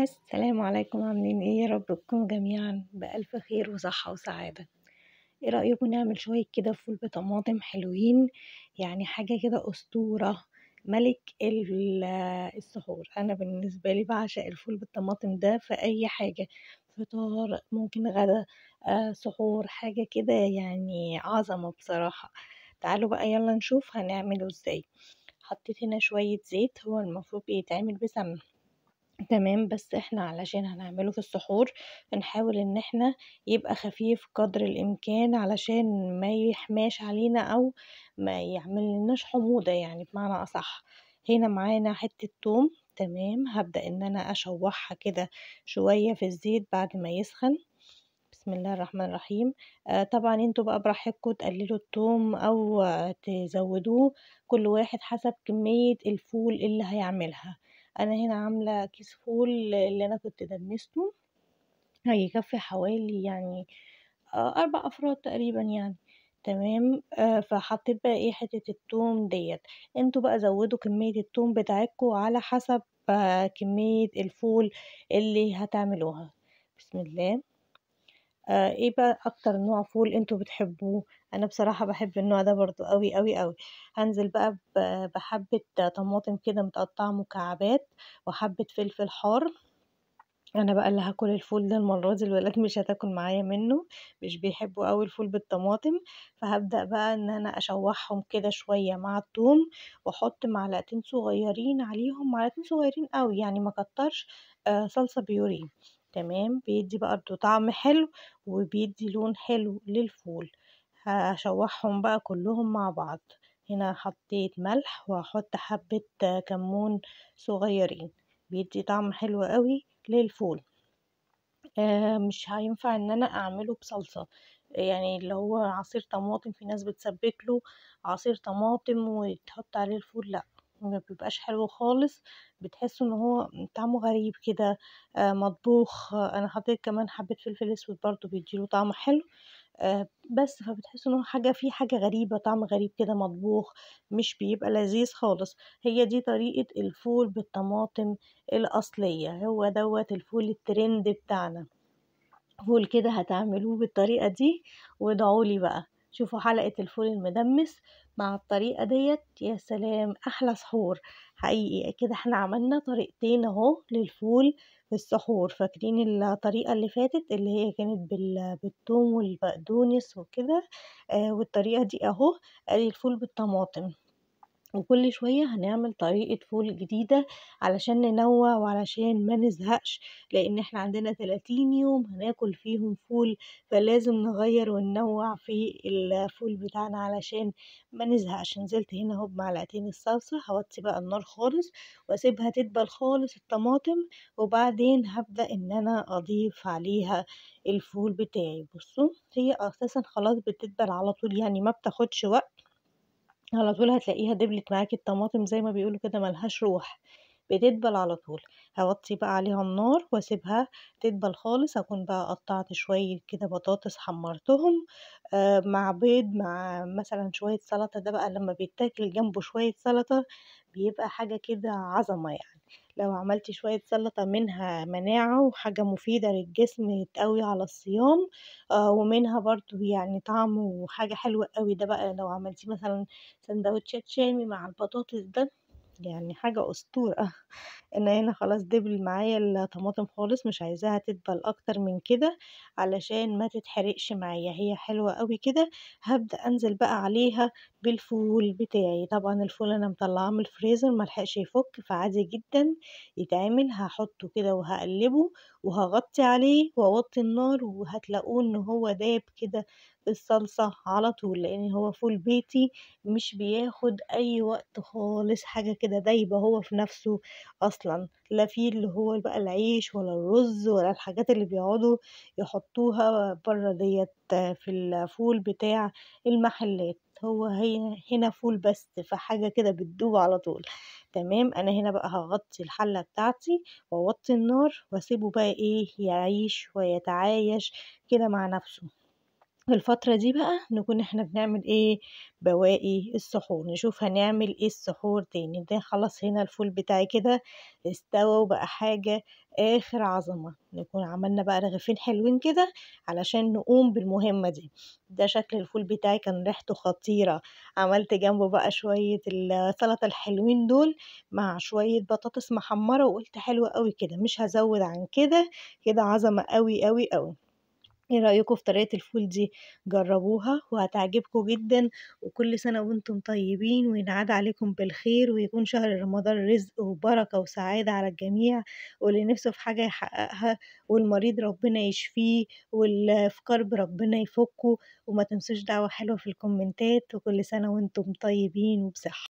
السلام عليكم، عاملين ايه؟ يا رب تكونوا جميعا بألف خير وصحة وسعادة. ايه رأيكم نعمل شوية كده فول بطماطم حلوين؟ يعني حاجة كده أسطورة، ملك السحور. أنا بالنسبة لي بعشق الفول بالطماطم ده في أي حاجة، فطار، ممكن غدا، سحور، حاجة كده يعني عظمة بصراحة. تعالوا بقى يلا نشوف هنعمله ازاي. حطيت هنا شوية زيت، هو المفروض بيتعمل بسمنة، تمام، بس احنا علشان هنعمله في السحور بنحاول ان احنا يبقى خفيف قدر الامكان علشان ما يحماش علينا او ما يعملناش حموضة، يعني بمعنى اصح. هنا معانا حتة توم، تمام، هبدأ ان انا اشوحها كده شوية في الزيت بعد ما يسخن. بسم الله الرحمن الرحيم. طبعا انتوا بقى براحتكم تقللوا التوم او تزودوه، كل واحد حسب كمية الفول اللي هيعملها. انا هنا عاملة كيس فول اللي انا كنت دمسته، هيكفي حوالي 4 افراد تقريبا يعني، تمام. فحطيت بقى حتة التوم ديت. انتوا بقى زودوا كمية التوم بتاعتكم على حسب كمية الفول اللي هتعملوها. بسم الله. ايه بقى اكتر نوع فول انتوا بتحبوه؟ انا بصراحة بحب النوع ده برضو قوي قوي قوي. هنزل بقى بحبة طماطم كده متقطعة مكعبات وحبة فلفل حار. انا بقى اللي هاكل الفول ده المرة دي، الولاد مش هتاكل معايا منه، مش بيحبوا قوي الفول بالطماطم. فهبدأ بقى ان انا اشوحهم كده شوية مع الثوم، واحط معلقتين صغيرين عليهم، معلقتين صغيرين قوي يعني ما كترش، صلصة بيوريه، تمام. بيدي بقى برضو طعم حلو وبيدي لون حلو للفول. هشوحهم بقى كلهم مع بعض. هنا حطيت ملح وهحط حبة كمون صغيرين، بيدي طعم حلو قوي للفول. مش هينفع ان انا اعمله بصلصة، يعني اللي هو عصير طماطم، في ناس بتسبك له عصير طماطم وتحط عليه الفول، لا ما بيبقاش حلو خالص، بتحسوا ان هو طعمه غريب كده، مطبوخ. انا حطيت كمان حبة فلفل اسود برضو بيديله طعم حلو، بس فبتحسوا ان هو فيه حاجة غريبة، طعم غريب كده مطبوخ، مش بيبقى لذيذ خالص. هي دي طريقة الفول بالطماطم الأصلية، هو دوت الفول الترند بتاعنا. فول كده هتعملوه بالطريقة دي، وادعولي بقى. شوفوا حلقة الفول المدمس مع الطريقة ديت، يا سلام، أحلى سحور حقيقي. كده احنا عملنا طريقتين اهو للفول في السحور. فاكرين الطريقة اللي فاتت اللي هي كانت بالثوم والبقدونس وكده، والطريقة دي اهو ادي الفول بالطماطم. وكل شوية هنعمل طريقة فول جديدة علشان ننوع وعلشان ما نزهقش، لان احنا عندنا 30 يوم هناكل فيهم فول، فلازم نغير وننوع في الفول بتاعنا علشان ما نزهقش. نزلت هنا اهو بمعلقتين الصلصة، هوطي بقى النار خالص واسيبها تدبل خالص الطماطم، وبعدين هبدأ ان انا اضيف عليها الفول بتاعي. بصوا هي اساسا خلاص بتدبل على طول، يعني ما بتاخدش وقت، على طول هتلاقيها دبلت معاكي الطماطم زي ما بيقولوا كده، ملهاش روح، بتدبل على طول. هوطي بقى عليها النار واسيبها تدبل خالص. هكون بقى قطعت شوية كده بطاطس حمرتهم، مع بيض، مع مثلا شوية سلطة. ده بقى لما بيتاكل جنبه شوية سلطة بيبقى حاجة كده عظمة يعني. لو عملتي شوية سلطة منها مناعة وحاجة مفيدة للجسم تقوي على الصيام، ومنها برضو طعم وحاجة حلوة قوي. ده بقى لو عملتي مثلا سندوتشات شامي مع البطاطس ده حاجة أسطورة. أنا هنا خلاص دبل معايا الطماطم خالص، مش عايزاها تدبل أكتر من كده علشان ما تتحرقش معايا، هي حلوة قوي كده. هبدأ أنزل بقى عليها بالفول بتاعي. طبعا الفول أنا مطلعاه من الفريزر ملحقش يفك، فعادي جدا يتعمل. هحطه كده وهقلبه وهغطي عليه واوطي النار، وهتلاقوه ان هو داب كده في الصلصة على طول، لان هو فول بيتي مش بياخد اي وقت خالص، حاجة كده دايبة هو في نفسه اصلا، لا فيه اللي هو بقى العيش ولا الرز ولا الحاجات اللي بيقعدوا يحطوها بره ديت في الفول بتاع المحلات. هو هي هنا فول بس، فحاجة كده بتدوب على طول. تمام. انا هنا بقى هغطي الحلة بتاعتي واوطي النار واسيبه بقى يعيش ويتعايش كده مع نفسه. في الفترة دي بقى نكون إحنا بنعمل إيه، بواقي السحور، نشوف هنعمل إيه السحور تاني. ده خلاص هنا الفول بتاعي كده استوى وبقى حاجة آخر عظمة، نكون عملنا بقى رغيفين حلوين كده علشان نقوم بالمهمة دي. ده شكل الفول بتاعي كان ريحته خطيرة، عملت جنبه بقى شوية السلطة الحلوين دول مع شوية بطاطس محمرة، وقُلت حلو أوي كده، مش هازوّد عن كده، كده عظمة أوي، أوي، أوي. إيه رأيكم في طريقة الفول دي؟ جربوها وهتعجبكم جدًا، وكل سنة وأنتم طيبين، وينعاد عليكم بالخير، ويكون شهر رمضان رزق وبركة وسعادة على الجميع، واللي نفسه في حاجة يحققها، والمريض ربنا يشفيه، واللي في كرب ربنا يفكه، وما تنسوش دعوة حلوة في الكومنتات، وكل سنة وأنتم طيبين وبصحة.